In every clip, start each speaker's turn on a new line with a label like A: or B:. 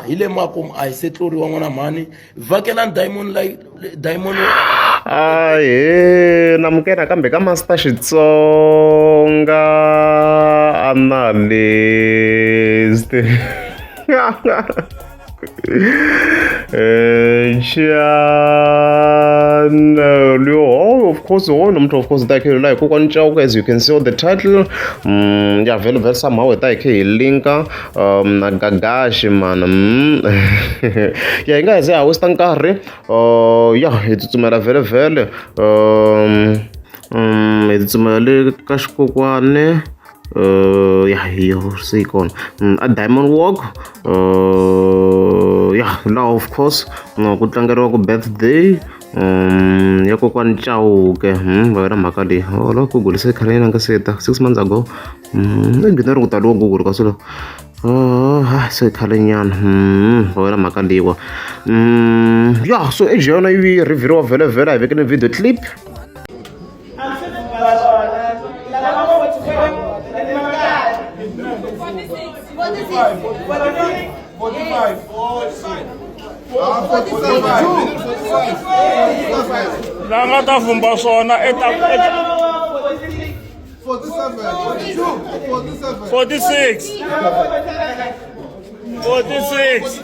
A: Hi le makumu a hi se tluriwa n'wana mhani vhakelani diamond like diamond.
B: Ahee namukela kambe ka Master Xitsonga Analyst. Channel yo of course oh namuntlha of course hi ta hi kha hi la hi kokwani Chauke as you can see on the title ya vhele vhele somehow hi ta hi kha hi linka na Gagashi man ya hi nga ha ze ha waste nkarhi ya hi tsutsumela vhele vhele hi tsutsumela le ka xikokwani ya hi yoho se yi kona a Diamond Walk ya laha of course ku tlangeriwa ku birthday ya kokwani Chauke va yona mhaka leyi la Google se khale yena nga se ta 6 months ago i gina ri ku taliwa Google kasi lo se khale nyana va yona mhaka leyiwa ya so age ya yona yi reveal-iwa vhele vhele a hi vekeni video clip.
C: La nga ta vumba swona i ta 46 46 46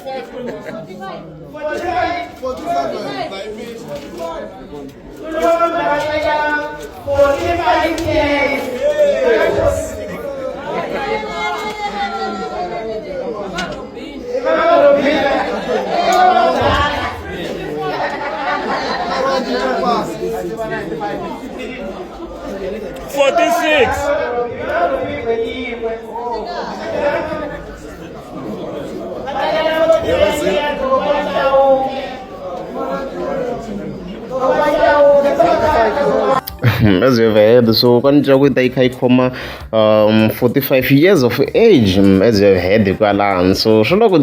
B: As you have heard, so kwani Chauke yi ta yi kha yi khoma 45 years of age as you have heard kwalano so swi loko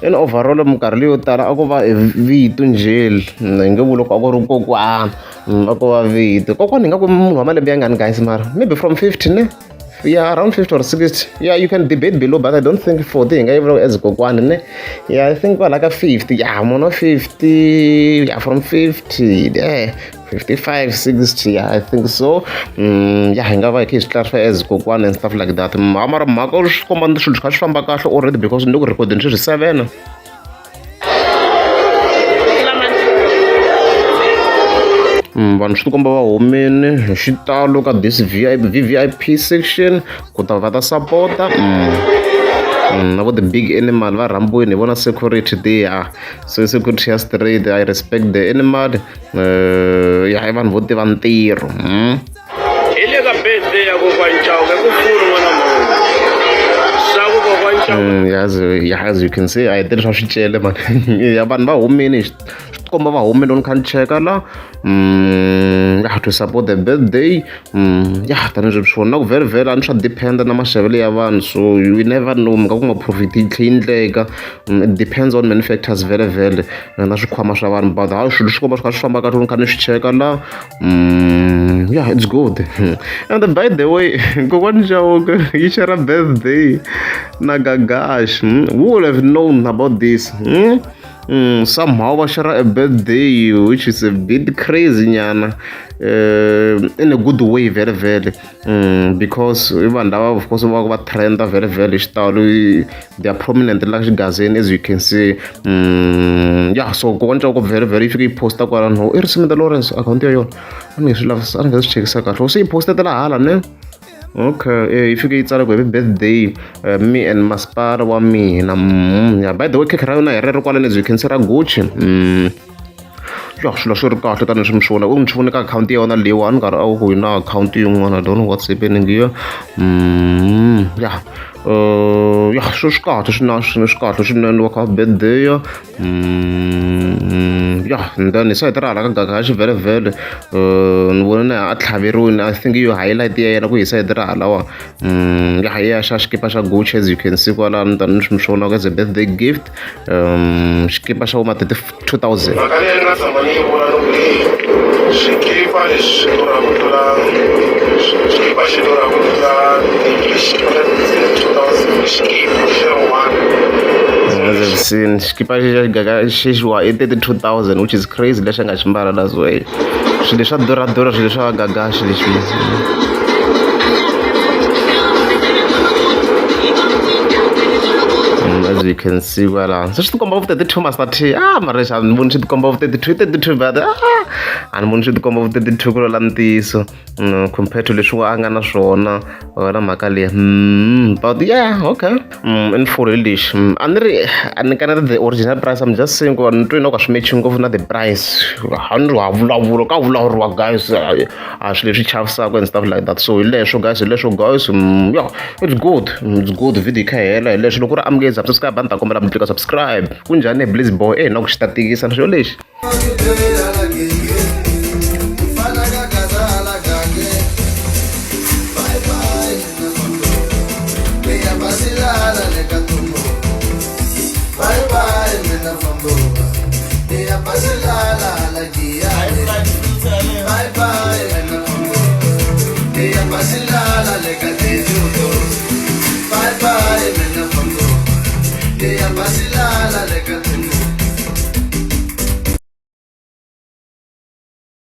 B: in overall minkarhi leyo tala a ko va vito njhe hi nge vuli ku a ku ri kokwana a ko va vito kokwana hi nga ku munhu wa malembe ya ngani guys mara maybe from 50 ne yeah, around 50 or 60. Yeah, you can debate below, but I don't think 40 hi nga yi vula as kokwana ne. Yeah, I think kwala ka 50. Yeah, munhu wa 50, yeah, from 50, yeah, 55, 60, yeah, I think so. Yeah, hi nga va hi kha hi swi clarify as kokwana and stuff like that. Mara mhaka swi komba swilo swi kha swi famba kahle already because ni le ku rhekhodeni sweswi 7. Vanhu swi tikomba va humile hi xitalo ka this VIP, VVIP section ku ta va ta sapota na vo the big animal va rhambiwile hi vona security there so security ya straight I respect the animal ya i vanhu vo tiva ntirho.
C: Hi le ka birthday ya kokwani Chauke ku funi n'wana mhani swa ku kokwani Chauke.
B: Yeah, as you can see a hi tele swa swicele man ya vanhu va humile swi tikomba va humile ni kha ni cheka la ya to support the birthday ya tanihi swi vona ku vhele vhele a ni swa depend na maxavelo ya vanhu so you never know mi nga ku nga profit yi tlhe yi endleka it depends on many factors vhele vhele na swikhwama swa vanhu but hayi swilo swi komba swi kha swi famba kahle ni kha ni swi cheka la yeah, it's good. And by the way, kokwani Chauke yi share birthday na Gagash. Who would have known about this? Hmm? Somehow va share a birthday which is a bit crazy nyana in a good way very very because i vanhu lava of course va va trenda very very xitalo they are prominent la xigazini as you can see yeah so kokwani Chauke very very yi fike yi posta kwalano i risimu ta Lawrence akhawunti ya yona a ni nge swi lavi a ni nge swi chekisa kahle se yi postetela hala ne okay yi fike yi tsala ku happy birthday me and masipala wa mina yeah by the way khekhe ra yona hi rero kwalano as you can see ra Gucci ya swilo swi ri kahle tanihi swi mi swi vona u ni swi vone ka akhawunti ya yona leyiwa a ni karhi a ku yi na akhawunti yin'wana I don't know what's happening here yeah ya swi swi kahle swinene swi kahle swinene wa ka birthday ya and then hi sayiti ra hala ka Gagashi vhele vhele ni vone na a tlhaveriwile I think yo highlight ya yena ku hi sayiti ra halawa ya ya xa xikipa xa Gucci as you can see kwalano tanihi swi mi swi vonaka as a birthday gift xikipa xa voma 32,000.
D: Mhaka leyi ni nga tshama ni yi vona loko xikipa lexi xi durha ku tlula xikipa xi durha ku tlula xikipa xa 2,000 xikipa xi ri one.
B: As I've seen, xikipa xi xa xixiwa i 32,000, which is crazy lexi a nga xi mbala that's way. Swilo leswa durha durha, swilo leswa Gagashi leswi. As you can see kwala se swi tikomba vu 32 Master T. Ah, mara lexi a ni voni swi tikomba vu 32, 32, but ah, a ni voni swi tikomba vu 32 ku lola ntiyiso. Compared to leswi a nga na swona na mhaka leyi. But yeah, okay. In for hi lexi a ni ri a ni kaneta the original price. I'm just saying ku ni twe na ku a swi matching ngopfu na the price. A ni ri ha vulavula ka vulavuriwa guys, a swilo leswi chavisaka and stuff like that. So hi leswo guys, hi leswo guys. Yeah, it's good, it's good. Video yi kha yi hela hi leswo. Loko u ri amukezi subscribe, a ni ta kombela mi tlika subscribe. Ku njhani Bliss Boy? Eh, na ku xi ta tikisa na xilo lexi.
E: Bye bye,